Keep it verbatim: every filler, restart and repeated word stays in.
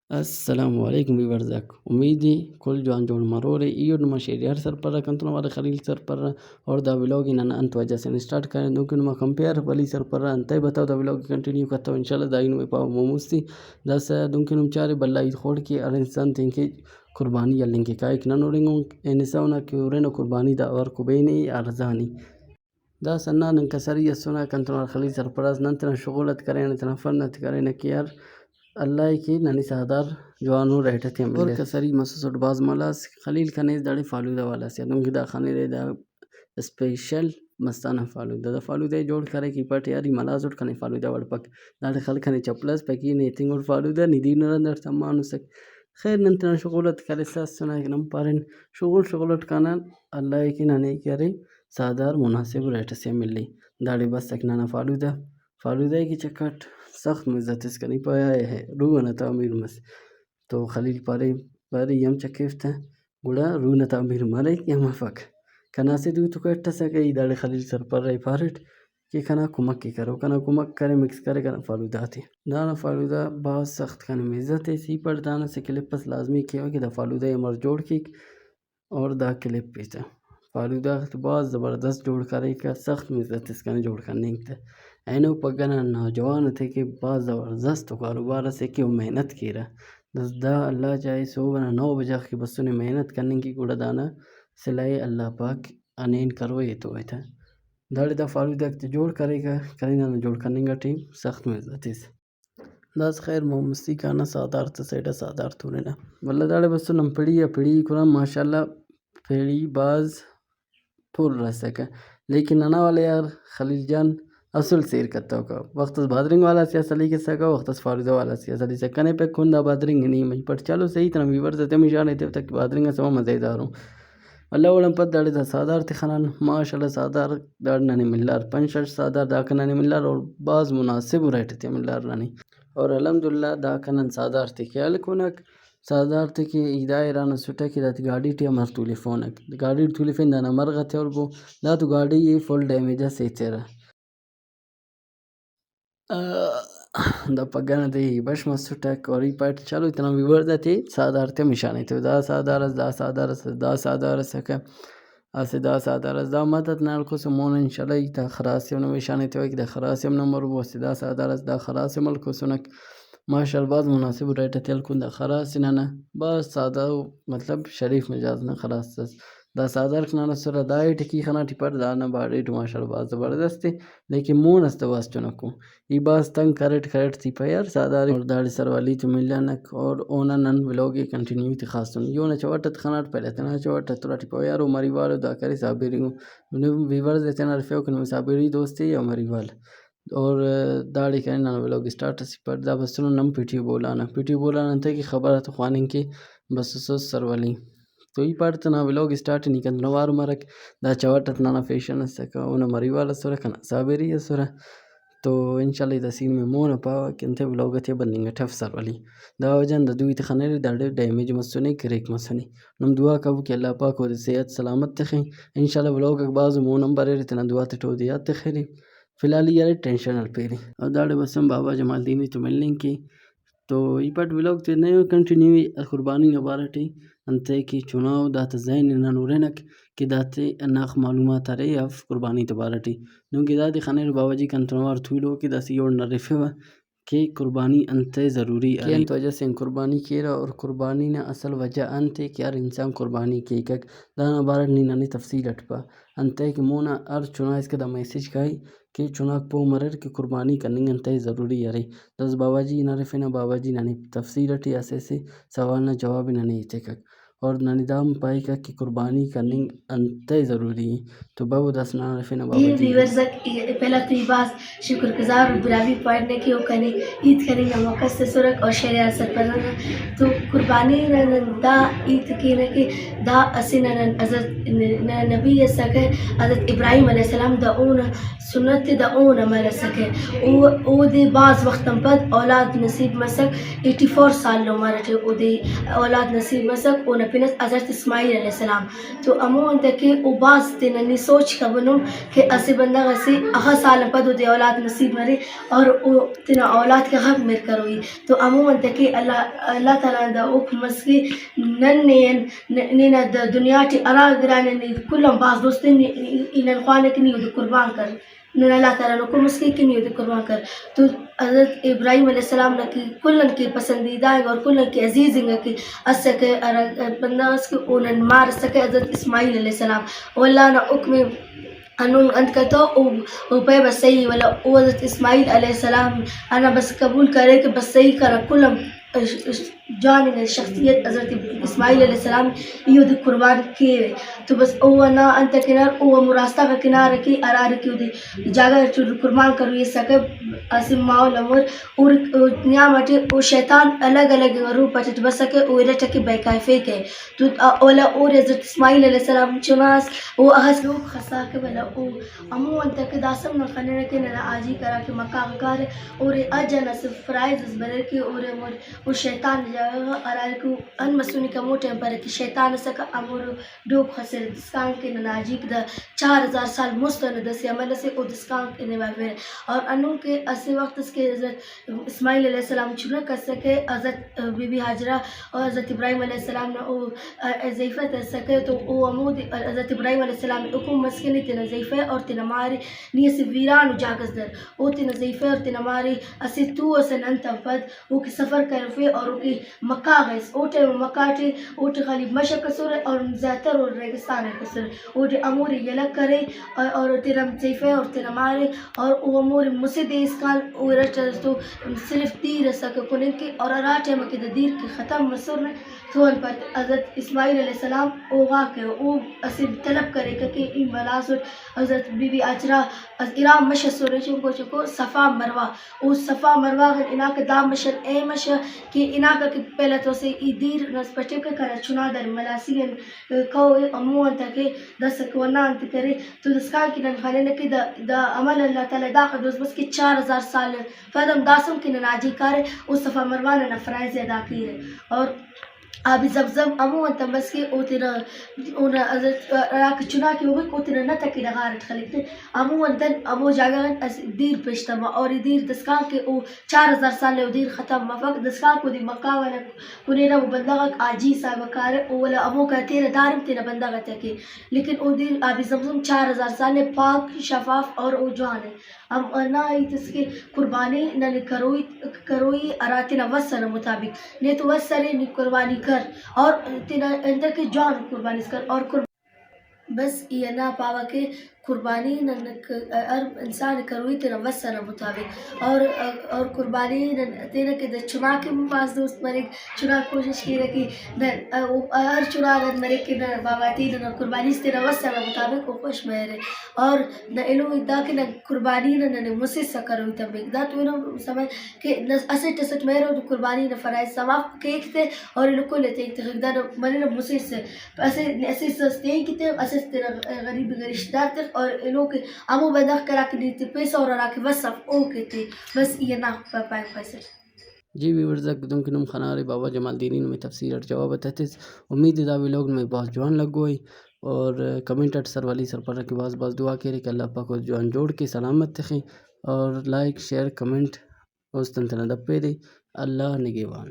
السلام علیکم ویورز آک، امید ءِ کل جوان جوڑ مرورے۔ ای اٹ نما شیریار سرپرہ، کنتون اوار خلیل سرپرہ، اور دا ولاگ ءِ ننا انت وجہ سے اسٹارٹ کرین، دنکہ نما کمپیئر ولی سرپرہ، انتئے بتاؤ دا ولاگ ءِ کنٹینیو کتو، انشاءاللہ دا ای نمے پاوہ موموس تے۔ داسہ دنکہ نم چارے بھلا عید خوڑ کہ ہر انسان تینکہ قربانی ہلنگ کہ کائک، نن ہُرنگ اُن ہنسا اونا کہ ہُرنہ قربانی، دا اوار کبین ءِ ارزان ءِ۔ داسہ ہندا نن کسری ئسونہ، کنتون اوار خلیل سرپراز، نن تینا شغل اٹ کرینہ، تینا فن اٹ کرینہ کہ یار اللہ ءِ کہ ننے ساہدار جوانو ریٹ ئتیا ملے۔ اور کسری مسوسٹ بھاز ملاس۔ خلیل کنے داڑے فالودہ والا سے، دنکہ دا خنرے دا اسپیشل مستانہ فالودہ۔ دا فالودہ ءِ جوڑ کرے کہ پٹ یار ای ملاسٹ، کنے فالودہ وڑپک۔ داڑے خلک کنے چپلہ ئس پکی، نے ایتنگوٹ فالودہ، نی دیر نا رند اٹ تمانسک۔ خیر، نن تینا شغل اٹ کرسا اسنہ، نن پارین شغل شغل اٹ کانان، اللہ ءِ کہ ننے کہ ارے ساہدار مناسب ریٹ ئسے آ ملی۔ داڑے بسک ننا فالودہ، فالودہ ءِ کہ چکٹ سخت مزہ تس کنے، پائے ہائے ہائے، روح ئنا تعمیر مس۔ تو خلیل پارے، پارے ای ہم چکیف تہ، گڑا روح نا تعمیر مریک یا مفک؟ کنا اسہ دو تو کٹسکہ، ای داڑے خلیل سرپرہ ءِ پاریٹ کہ کنا کمک ءِ کرو، کنا کمک کرے، مکس کرے کنا فالودہ غاتے۔ دانا فالودہ بھاز سخت کنے مزہ تس۔ ای پٹ دانا اسہ کلپ ئس لازمی کیوہ کہ دا فالودہ ءِ امر جوڑ کیک اور دا کلپ ءِ تہ۔ فالودہ غاتے بھاز زبردست جوڑ کریکہ، سخت مزہ تس کنے جوڑ کننگ تہ۔ اینو پگہ نا نوجوان تے کہ بھاز زبردست کاروبار ئسے کہ او محنت کیرہ۔ بس دا اللہ چاہے صبح نا نو بجہ غا کہ بسنے محنت کننگ کہ گڑا دانا صلہ ءِ اللہ پاک ہنین کروئے تو ایتہ۔ داڑے دا فالودہ غاتے جوڑ کریکہ، کنے ننا جوڑ کننگ ٹی سخت مزہ تس۔ داسہ خیر، مون مستی کانہ، ساہدار تا سائیڈ آ ساہدار تورنہ۔ ولدا داڑے بسن نن پڑی آ پڑی کنن، ماشاءاللہ پڑی بھاز پر اسکہ، لیکن ننا والے یار خلیل جان اسل سیر کتوکہ۔ وخت اس بادرنگ والا سے آ سلیک اسکہ، وخت اس فالودہ والا سے آ سلیک اسکہ۔ کنے پک کن دا بادرنگ نی مئی پٹ۔ چلو صحیح، تینا ویورز آتے ہم اشارہ ایتیو تاکہ بادرنگ اس ہم مزیدار ءُ۔ ولدا اوڑان پد داڑے دا ساہدار تخنان، ماشاءاللہ ساہدار داڑے ننے ملار، پنچ شش ساہدار داکا ننے ملار اور بھاز مناسب ریٹ تے ملار ننے۔ اور الحمدللہ داکا نن ساہدار تے کہ ہلکنک، ساہدار تے کہ ای دا حیران اسٹہ کہ داتے گاڈی ٹی امر تولفونک، گاڈی ٹی تولفین دانا امر غا تیار بو، دا تو گاڈی ئے فل ڈیمیج اس ایترہ۔ آ، دا پگہ نا دے ای بش مسٹک اور ای پاٹ چلو تینا ویورز آتے ساہدار تے ہم اشانہ ایتیو، دا ساہدار اس، دا ساہدار اس، دا ساہدار اسکہ۔ اسہ دا ساہدار اس، دا مدد نا ہلکوسہ مون انشاءاللہ ای تا خراس تے ہم نم اشانہ ایتیوہ کہ دا خراس تے ہم نم ہربو، اسہ دا ساہدار اس، دا خراس تے ہم ہلکوسنک۔ ماشاءاللہ بھاز مناسب ریٹ تے ہلکن دا خراس تے ننا، بھاز سادہ و مطلب شریف مزاج نا خراس اس۔ دا ساہدار ننا اسرہ، دا ایٹ کی خنا ٹی پٹ، دا نا باڈی ٹو ماشاءاللہ بھاز زبردست ءِ، لیکن مون اس تہ بھاز چنکو۔ ای بھاز تنگ کریٹ، کریٹ تی پہ یار ساہدار، اور داڑے سروالی تو ملانک، اور اونا نن ولاگ ءِ کنٹینیو تخاسن۔ ای اونا چوٹ ءِ تخناٹ، پہلے تینا چوٹ ءِ تراٹی پاو یار، او مریوال او دا کرے صابری او۔ نم ویورز ءِ تینا ہرفیو کہ نم صابری دوست ءِ یا مریوال۔ اور داڑے کرے ننا ولاگ اسٹارٹ اسے پٹ۔ دا بسنو نم پیٹیو بولان آ۔ پیٹیو بولان انتئے کہ خبر آتو خواننگ کہ بسوسس سروالی۔ تو ای پاٹ تینا ولاگ اسٹارٹ نی کنتون اوار مرک۔ دا چوٹ ءِ تہ ننا فیشن اسکہ، اونا مریوال اسرہ، کنا صابری اسرہ۔ تو انشاءاللہ ای دا سین میں مون آ پاوہ کہ انتئے ولاگ تے بننگ اٹ اف سروالی۔ دا وجہ ان دا دوئی تے خنرے داڑے ڈیمیج مسنے، کریک مسنے۔ نم دعا کبو کہ اللہ پاک اودے صحت سلامت تخے۔ انشاءاللہ ولاگ آک بھاز مون آن بریرے، تینا دعا تیٹ اودے یات تخرے۔ فی الحال ای ارے ٹینشن ہلپیرے۔ اور داڑے بسن بابا جمال دینی تو ملنگ کے۔ تو ای پاٹ ولاگ تے نئے کنٹینیو ءِ قربانی نا بارہ ٹی، انتئے کہ چناؤ داتا ذہن ءِ نن ہرنک کہ داتے ہنداخہ معلومات ارے اف قربانی تا بارہ ٹی۔ دنکہ دادے خنرہ بابا جی کنتون اوار تولو کہ داسہ ای وڑ نا ہرفیوہ کہ قربانی انتئے ضروری ارے۔ انت وجہ سے قربانی کیرہ اور قربانی نا اصل وجہ انت ءِ کہ ہر انسان قربانی کیکک، دانا بارہ ٹی نی ننے تفصیل اٹ پا۔ انتئے کہ مونا ہر چنا اسکا دا میسج کائے کہ چناک پہہ مریر کہ قربانی کننگ انتئے ضروری ارے۔ داسہ بابا جی نا ہرفینہ، بابا جی ننے تفصیل اٹی اسہ اسہ سوال نا جواب ءِ ننے ایتکک اور ننے دا ہم پائکک کہ قربانی کننگ انتئے ضروری ءِ۔ تو بابو داسہ ننا ہرفینہ بابا جی۔ ویورز آک، ای-، پہلا تو ای بھاز شکر گزار اور براہوئی پوائنٹ نا کہ او کنے ہیت کننگ نا موقع اس تسرک اور شیریار سرپرہ نا۔ تو قربانی نا نن دا ہیت کینہ کہ دا اسہ ننا حضرت ن-، ننا نبی اسکہ، حضرت ابراہیم علیہ السلام، دا اونا سنت ءِ، دا اونا عمل اسکہ۔ او، اودے بھاز وخت آن پد اولاد نصیب مسک، ایٹی فور سال نا عمر ٹی اودے اولاد نصیب مسک۔ اونا پن اس حضرت اسماعیل علیہ السلام۔ تو ہمو انت کہ او بھاز تینا نی سوچ کبنم کہ اسہ بندغ اسے اخہ سال آن پد اودے اولاد نصیب مرے اور او تینا اولاد کہ غم مر کروئی۔ تو ہمو انت کہ اللہ، اللہ تعالیٰ نا دا حکم اس کہ نن نے ان، ن-، ننا دا دنیا ٹی ہرا گڑا نے نی کل آن بھاز دوست ءِ، نی، ای نن خوانہ کہ نی اودے قربان کر۔ نن اللہ تعالیٰ نا حکم اس کہ، کہ نی اودے قربان کر۔ تو حضرت ابراہیم علیہ السلام نا کہ کل آن کہ پسندیدہ انگا اور کل آن کہ عزیز انگا کہ اسکہ ہرا بندغ اس کہ او نن مار اسکہ حضرت اسماعیل علیہ السلام۔ او اللہ نا حکم ءِ۔ ہندن انت کتو، او، او پائے بس صحیح، ولدا او حضرت اسماعیل علیہ السلام انا بس قبول کرے کہ بس صحیح، کنا کل آن جوان انگا شخصیت حضرت اسماعیل علیہ السلام ای اودے قربان کیوہ۔ تو بس او ہندا انت کنار، او ہمو راستہ غا کنار کہ ہرارے کہ اودے جاگہ ٹی قربان کروئی اسکہ، اسہ ماحول ہمو ار، اور نیام اٹی او شیطان الگ الگ روپ اٹی بسکہ، او ارٹ کہ بہکائفیکہ۔ تو ولدا اور حضرت اسماعیل علیہ السلام چنا ئس، او اخس لوک خساکہ، ولدا او ہمو انت کہ داسہ ہم نن خننہ کہ ننا حاجیک ہرا کہ مکہ غا کارہ، اور حج ئنا اسہ فرائض ئس بریرہ کہ اور ہمو او شیطان نا جاگہ غا ہرارے کہ او انت مسنے کہ ہمو ٹائم پارہ کہ شیطان ئسکہ ہمو ڈوک خسرہ، داسکان کہ ننا حاجیک دا چار ہزار سال مست ئنا داسہ عمل ئسے، او داسکان کہ نے بارفیرہ۔ اور ہندن کہ اسہ وخت اس کہ حضرت اسماعیل علیہ السلام چنک اسکہ، حضرت بی بی ہاجرہ اور حضرت ابراہیم علیہ السلام نا او، ا، ضعیفہ ئسکہ، تو او ہمودے حضرت ابراہیم علیہ السلام حکم مس کہ نی تینا ضعیفہ اور تینا مارے نی اسہ ویرانو جاگہ ئس در، او تینا ضعیفہ اور تینا مارے اسہ تو ئسے نن تان پد اوکہ سفر کرفے اور اوکہ مکہ غا ئس۔ او ٹائم مکہ ٹی اوٹی خالی مش ئسرہ اور زیاتر او ریگستان ئسرہ۔ اوٹی ہمورے یلہ کرے اور، اور تینا ضعیفہ اور تینا مارے اور او ہمورے مسہ دے اسکان او ارٹ ئس تو صرف دیر ئسکہ کننگ کہ اور ہرا ٹائم کہ دا دیر کہ ختم مسر نہ تو آن پد حضرت اسماعیل علیہ السلام اوغا کہ او اسہ طلب کریکہ کہ ای ملاس اٹ حضرت بی بی ہاجرہ ارا مش ئسرہ چنکو چنکو صفا مروہ۔ او صفا مروہ غان ہناکہ دا مش ئنا اے مش کہ ہناکہ کہ پہلے تو اسہ ای دیر ئس پٹیوکہ کنا چنا داڑے ملاسی آن کہو ہمو انت کہ داسہ کہ ونا انت کرے تو داسکان کہ نن خننہ کہ دا، دا عمل اللہ تعالیٰ داخہ دوست بس کہ چار ہزار سال پد ہم داسہ ہم کہ ننا حاجی کارہ او صفا مروہ نا فرائض ئے ادا کیرہ۔ اور آب زمزم ہمو انت مس کہ او تینا، اونا حضرت ہراکہ چنا کہ اوبک او تینا نت ئکے ڈغار ئٹ خلیک تہ، ہمو انت ان ہمو جاگہ غان اسہ دیر پیش تما اور ای دیر داسکان کہ او چار ہزار سال او دیر ختم مفک، داسکان کہ اودے مکہ والا کنیرہ و بندغ آک حاجی حساب کارہ، او ولدا ہموکا تیرہ دارم تینا بندغ تے کہ، لیکن او دیر آب زمزم چار ہزار سال ئے پاک، شفاف اور او جوان ئے۔ ہم ہندا ہیت اس کہ قربانی ننے کروئی، کروئی ہرا تینا وس ئنا مطابق۔ نے تو وس ارے نی قربانی کر اور تینا انت کہ جوان قربانی اس کر اور قرب-، بس ای ہندا پاوہ کہ قربانی نن ک-، ہر انسان کروئی تینا وس ئنا مطابق اور، اور قربانی نن تینا کہ دا چنا کہ بھاز دوست مریک، چنا کوشش کیرہ کہ نن، او ہر چنا نن مریک کہ نن بابا تے نن قربانی اس تینا وس ئنا مطابق او خوش مریرہ۔ اور نہ ایلو دا کہ نن قربانی نا ننے مسہ سا کروئی تمک۔ دا تو ایلو سمجھ کہ نہ اسٹ اسٹ مریرہ اودے قربانی نا فرائض ثواب کیک تہ اور ایلو کل ئے تیک تخک۔ دانا مننگ مسہ سا، اسہ، اسہ سس تیک تہ، اسہ تینا غریب رشتہ دار تخ اور ایلو کہ ہمو بندغ کہ ہراکہ نی تپیسہ اور ہراکہ وس اف اوکے تے۔ بس ای ہندا پ-، پائک خواہسٹ۔ جی ویورز آک، دنکہ نم خنارے بابا جمالدینی نمے تفسیر اٹ جواب ءِ تتس۔ امید ءِ دا ولاگ نمے بھاز جوان لگوئی اور کمنٹ اٹ سروالی سرپارہ کہ بھاز بھاز دعا کیرے کہ اللہ پاک او جوان جوڑ کے سلامت تخے اور لائک، شیئر، کمنٹ است انت ئنا دپیرے۔ اللہ نگہبان۔